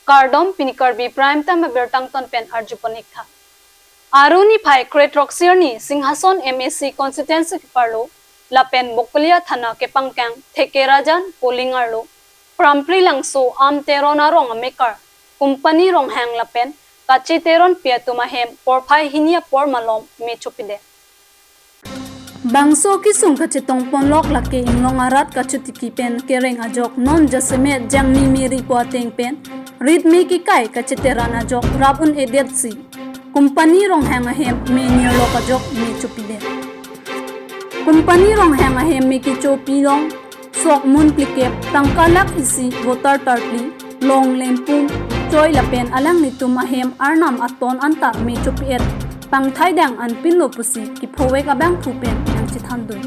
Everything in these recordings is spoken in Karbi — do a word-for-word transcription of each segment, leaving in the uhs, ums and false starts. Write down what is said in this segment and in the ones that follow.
Kardom, pini Karbi Prime Time abirta angton pen arjupon ik tha. Aru niphai kre-throksi arni Singhason M A C constituency keparlo lapen Bokolia thana kepangkang Thekerajan polling arlo Prampri Langso Am Teron arong amekar Company Ronghang lapen Kache Teronpi atum ahem porphai hini apor malom me chopidet. Bangso kesung kachetongponlok lake inglong arat kachotiki pen kereng ajok non jasemet jangmi meri pu ateng pen rit me kekai kacheteran ajok rap un-edetsi Company Ronghang ahem me nirlok ajok me chopidet. Company Ronghang ahem me kechopi along sok mun phlikep, tangka lakh isi, voter tarpli, long lengpum, choi lapen alanglitum ahem arnam aton anta me chopi-et pangthaidang anpinlo pusi kephovek abangphu pen nangchethandun.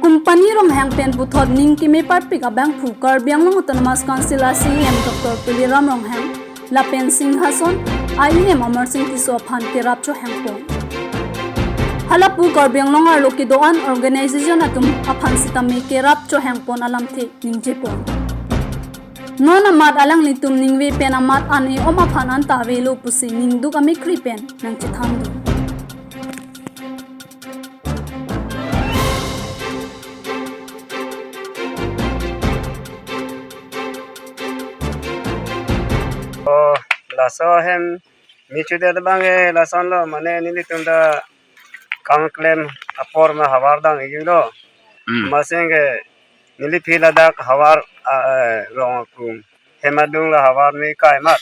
Company Ronghang pen puthot ning keme parpik abangphu Karbi Anglong Autonomous Council a C E M Doctor Tuliram Ronghang lapen Singhason a E M Amarsing Tisso aphan kerap chohangpon. Halapu Karbi Anglong arlo kedo-an organization atum aphan sitame kerap chohangpon alamthe ningjepon. Non amat alanglitum ningve pen amat an e-om aphan anta avelo pusi ningduk amekkri pen nangchethandun. Oh, laso ahem me chodet abang ke lasonlo, mane nelitum ta kam klem apor ma havar dang-iklo. Hmm. Masing ke neli phi ladak havar, ah, eh, rong akung hem adung la havar me kai mat.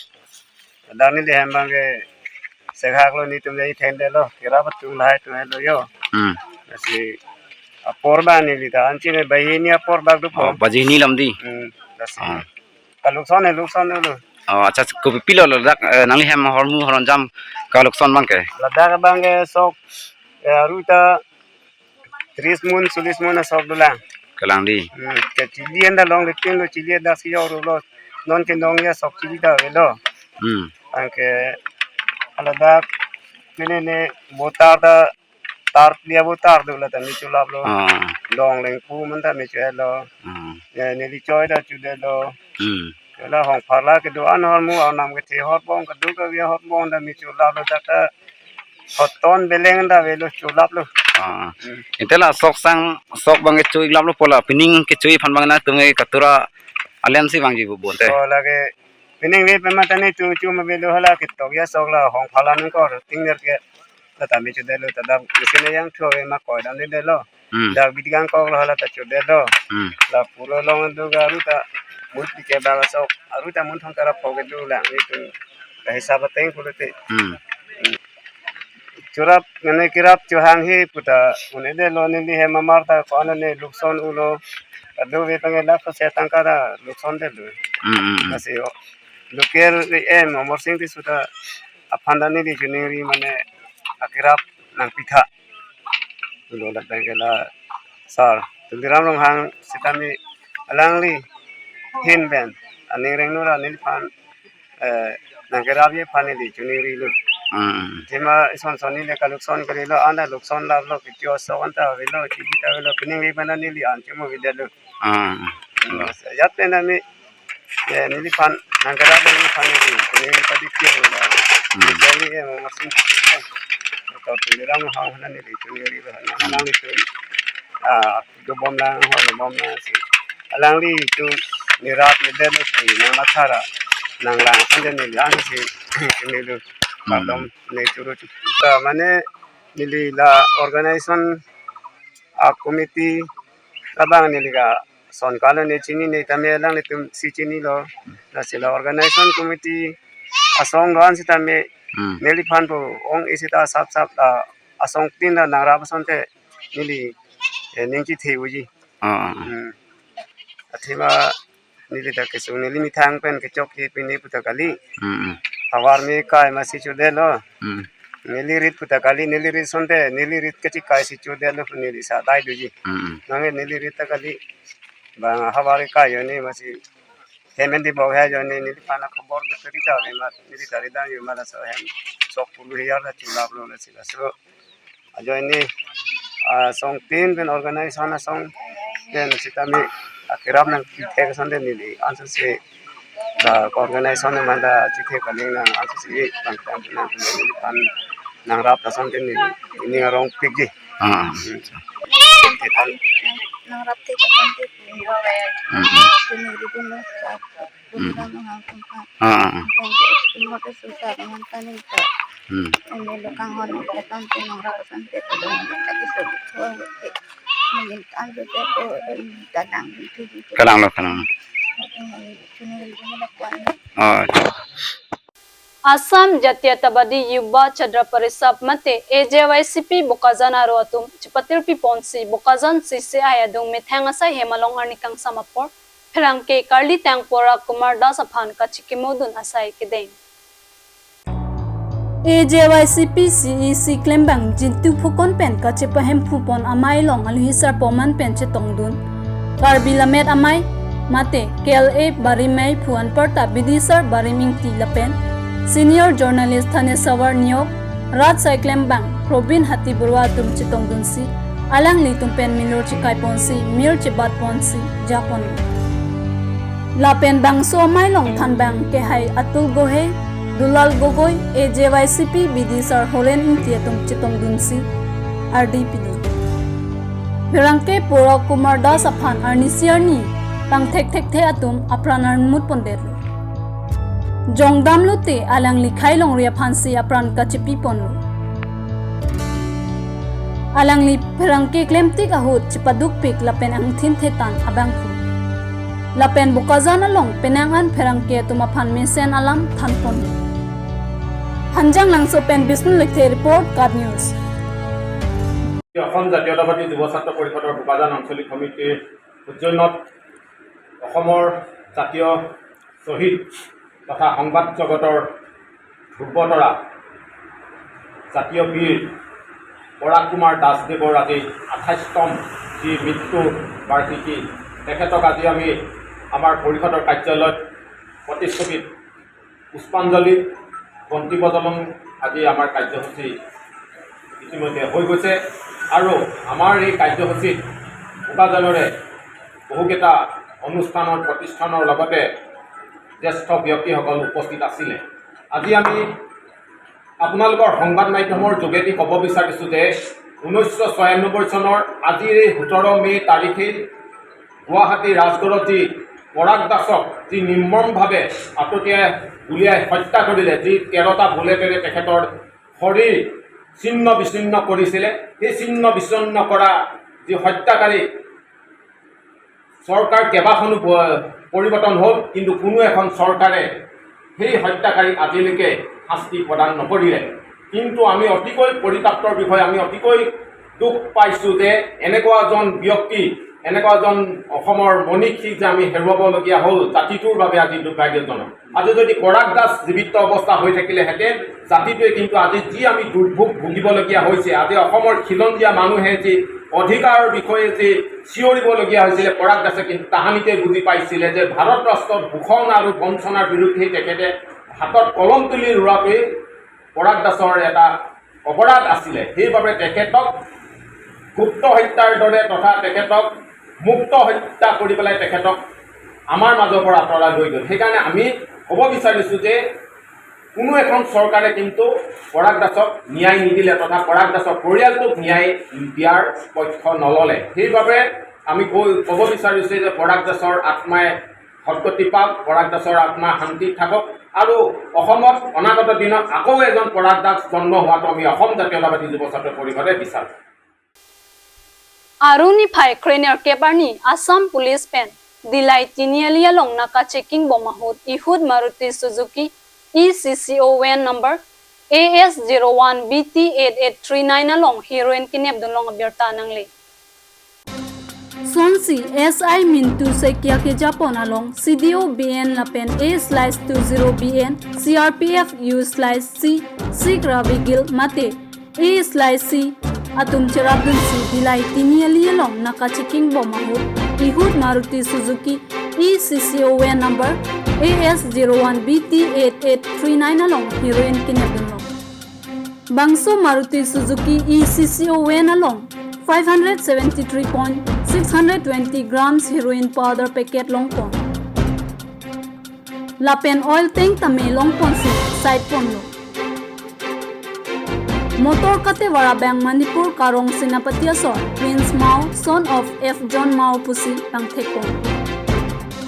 Ladak neli hem abang ke sekhak lo, netum dei thendetlo, kerap atum lahai atum lo yo. Hmm. Lasi apor abang neli ta anchine baji hini apor bak dopo. Oh, baji hini alam dei. Hmm, lasi. Ah. Kalukson he lukson dolo. Oh, acha, kopi pilo ladak, eh, nangli hem ahormu horonjam kalukson abang ke? Ladak abang ke sok, eh, aru ta tris mun, solis mun asok dolang. Kalang dei. Hmm, ke chili anda long lekin lo, chili anda si yo lo. Non ke nong ya sok chili ta avelo. Hmm. Anke ladak kene ne voter ta tarpli avoter do, la ta me cholaplo. Ah. Long lengpum anta me cho-etlo. Ah. Ya, neli choi ta chodetlo. Hmm. La hongpharla kedo-an ahormu arnam kethe hotbong, kedo kave hotbong ta me cholaplo, ta ta hoton beleng ta avelo, cholaplo. Ah. Hmm. Ante la sok sang, sok abang ke cho-ik laplo pu la pining kecho-ik aphan abang nangtum ke katura alliance vangji pu bonte. Oh, lake pining ve pema ta netum cho ma avelo, hala ketok ya sok la hongpharla nangkor tingner ke. La ta me chodetlo, ta dak mesin yang thu ave ma koi damdedetlo. Hmm. Dak bidi kangkoklo, hala ta chodetlo. Hmm. La pulo long do ga aru ta mun phlikep bak asok, aru ta mun thomkep ra phok kedo lang netum ta hisap ateng pulote. Hmm. Hmm. Chorap mane kerap chohang he pu ta un-edetlo, neli hem amar ta ko-an ne lukson ulo. Kadokave abang ke lakh se tangka ta lukson detlo. Hmm, hmm, hmm. Lasi o local E M Amarsing Tisso ta aphan ta neli choningri mane akerap nangpitha. Lo ladak abang ke la sar Tuliram Ronghang sitame alangli ahin pen aning rengno ra neliphan, eh, nangkerapji aphan neli choningrilo. Hmm. Athema ison son neli kalukson kalilo, anta lukson laplo, kecho asok anta avelo, chili ta avelo, pining ve abang neli an cho ma avedetlo. Hmm. Hmm. Ajat pen tame, eh, neliphan nangkerap neliphan neli, neli padi kir neli. Hmm. Neli, eh, Amarsing Tisso. Doctor Tuliram Ronghang aphan neli choningrilo, nang, hmm, nanglitum, ah, dobom lang, ho dobom lang si. Alanglitum nerat nedet lo si, nang mathara, nanglang aphan neli an si, neli, hmm, kardom ne choro chu. Ta mane neli la organization a committee labang neli kason kalo, ne chinine tame alanglitum si chinilo. Lasi la organization committee asong do-an sitame, hmm, neliphan pu ong isi ta sap sap ta asongtin ta nangrap asonte neli, eh, ning chethe unji. Ah, ah, ah. Hmm. Athema neli ta kesung, neli methang pen kechokche pine pu ta kali. Hmm, hmm. Havar me kai masi chodetlo. Hmm. Neli rit pu ta kali, neli rit asonte, neli rit kachekai si chodetlo pu neli sa dai doji. Hmm, hmm. Nang neli rit ta kali. Bang havar kai ajoine masi hem andi bok he ajoine neliphan khobor do ri ta ave mat, neli ta ri dam yo mat, laso hem sok pulu hiyar ta cholaplo, lasi laso ajoine asongtin pen organization asong pen sitame akerap nangpithek asonte neli ansose Ba organization manda chithe paling nang asu si bang tam nang nang pan nang rap ta son tin ni ni arong pik ji. Ah. Nang rap te ka kan te. Hmm. Kini di pun sa. Hmm. Bukan nang angkung ka. Ah, ah, ah. Kan te mo te susah dengan tani ka. Hmm. Ini lo kang hon ka tan te nang rap san te ko dong ka isu. Mungkin kan te ko, eh, dadang itu. Kalang lo, kalang lo. Oh. Assam Jatiyatabadi Yuva Chhatra Parishad mate A J Y C P Bokajan aro atum chepatirpi ponsi Bokajan C C I adung methang asai hem along arni kangsam apor pherangke karlitang Parag Kumar Das aphan kachikimodun asai kedeng. A J Y C P C E C klembang Jintu Phukon pen kachepahemphu pon amei along aluhi sarpo man pen chetongdun. Karbi Lammet Amei mate K L A Barimei phu anparta Bidisar Barim Ingti lapen senior journalist Thaneswar Neok, Rajsai klembang Probin Hatibarua atum chetongdunsi alanglitum pen milur chekai ponsi mir chebat ponsi japon. Lapen bangso amei along thanbang kehai Atul Gohei, Dulal Gogoi, A J Y C P Bidisar Horen Ingti atum chetongdunsi ardi pidun. Pherangke Parag Kumar Das aphan arnisi arni pangthekthekthe atum apran armut pondetlo. Jongdam lote alangli khei longri aphansi apran kachepi ponlo. Alangli pherangke klemtik ahut chepadukpik lapen angthin thetan abangphu. Lapen Bokajan along penang an pherangke atum aphan mesen alam than pon. Hanjanglangso pen Bisnu Lekthe report, KAT News. অসম জাতীয়তাবাদী যুৱ ছাত্ৰ পৰিষদৰ বোকাজান আঞ্চলিক সমিতিৰ সৌজন্যত অসমৰ জাতীয় শ্বহীদ তথা সংবাদ জগতৰ ধ্ৰুৱতৰা জাতীয় বীৰ পৰাগ কুমাৰ দাসদেৱৰ আজি আঠাইছতম যি মৃত্যু বাৰ্ষিকী, তেখেতক আজি আমি আমাৰ পৰিষদৰ কাৰ্যালয়ত প্ৰতিচ্ছবিত পুষ্পাঞ্জলি, বন্তি প্ৰজ্বলন আজি আমাৰ কাৰ্যসূচী ইতিমধ্যে হৈ গৈছে। আৰু আমাৰ এই কাৰ্যসূচীত বোকাজানৰে বহুকেইটা অনুষ্ঠানৰ প্ৰতিষ্ঠানৰ লগতে জ্যেষ্ঠ ব্যক্তিসকল উপস্থিত আছিলে। আজি আমি আপোনালোকৰ সংবাদ মাধ্যমৰ যোগেদি ক'ব বিচাৰিছোঁ যে ঊনৈছশ ছয়ানব্বৈ চনৰ আজিৰ এই সোতৰ মে তাৰিখেই গুৱাহাটী ৰাজগড়ত যি পৰাগ দাসক যি নিৰ্মমভাৱে আততীয়াই গুলীয়াই হত্যা কৰিলে, যি তেৰটা বুলেটেৰে তেখেতৰ শৰীৰ ছিন্ন বিচ্ছিন্ন কৰিছিলে, সেই ছিন্ন বিচ্ছিন্ন কৰা যি হত্যাকাৰী চৰকাৰ কেইবাখনো প-, পৰিৱৰ্তন হ'ল, কিন্তু কোনো এখন চৰকাৰে সেই হত্যাকাৰীক আজিলৈকে শাস্তি প্ৰদান নকৰিলে। কিন্তু আমি অতিকৈ পৰিতাপৰ বিষয়, আমি অতিকৈ দুখ পাইছোঁ যে এনেকুৱা এজন ব্যক্তি, এনেকুৱা এজন অসমৰ মণিক শিখ যে আমি হেৰুৱাবলগীয়া হ'ল, জাতিটোৰ বাবে আজি দুৰ্ভাগ্যজনক। আজি যদি পৰাগ দাস জীৱিত অৱস্থা হৈ থাকিলেহেঁতেন, জাতিটোৱে কিন্তু আজি যি আমি দুৰ্ভোগ ভুগিবলগীয়া হৈছে, আজি অসমৰ খিলঞ্জীয়া মানুহে যি অধিকাৰৰ বিষয়ে যি চিঞৰিবলগীয়া হৈছিলে, পৰাগ দাসে কিন্তু তাহানিতে বুজি পাইছিলে যে ভাৰত ৰাষ্ট্ৰৰ শোষণ আৰু বঞ্চনাৰ বিৰুদ্ধে তেখেতে হাতত কলম তুলি ৰোৱাটোৱেই পৰাগ দাসৰ এটা অপৰাধ আছিলে। সেইবাবে তেখেতক গুপ্ত হত্যাৰ দৰে তথা তেখেতক মুক্ত হত্যা কৰি পেলাই তেখেতক আমাৰ মাজৰ পৰা আঁতৰাই লৈ গ'ল। সেইকাৰণে আমি ক'ব বিচাৰিছোঁ যে কোনো এখন চৰকাৰে কিন্তু পৰাগ দাসক ন্যায় নিদিলে তথা পৰাগ দাসৰ পৰিয়ালটোক ন্যায় দিয়াৰ পক্ষ নল'লে। সেইবাবে আমি কৈ-, ক'ব বিচাৰিছোঁ যে পৰাগ দাসৰ আত্মাই সদ্গতি পাওক, পৰাগ দাসৰ আত্মা শান্তিত থাকক আৰু অসমত অনাগত দিনত আকৌ এজন পৰাগ দাস জন্ম হোৱাটো আমি অসম জাতীয়তাবাদী যুৱ ছাত্ৰ পৰিষদে বিচাৰোঁ। Aru niphai krenerkep arni Assam Police pen Dillai Tiniali along naka checking bom ahut ihut Maruti Suzuki E C C O van number A S zero one B T eight eight three nine along heroin kenepdun long abirta nangle. Sonsi S I Mintu Saikia kejapon along C D O B N lapen A slash two zero B N, C R P F U slash C, Sikra Vigil mate A slash C atum cherapdunsi Dillai Tiniali along naka checking bom ahut ihut Maruti Suzuki E C C O van number A S zero one B T eight eight three nine along heroin kenepdun long. Bangso Maruti Suzuki E C C O van along five hundred seventy-three point six hundred twenty grams heroin powder packet longpon. Lapen oil tank tame longponsi side ponlo. Motor katevar abang Manipur karong Senapati asor Prince Mao, son of F John Mao pusi pangthekpon.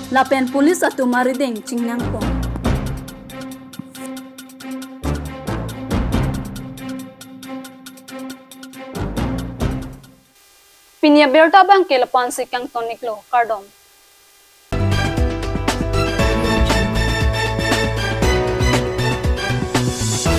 Lapen police atum arideng chingnangpon. Pini abirta abangke lapu-ansi kangton-iklo, kardom.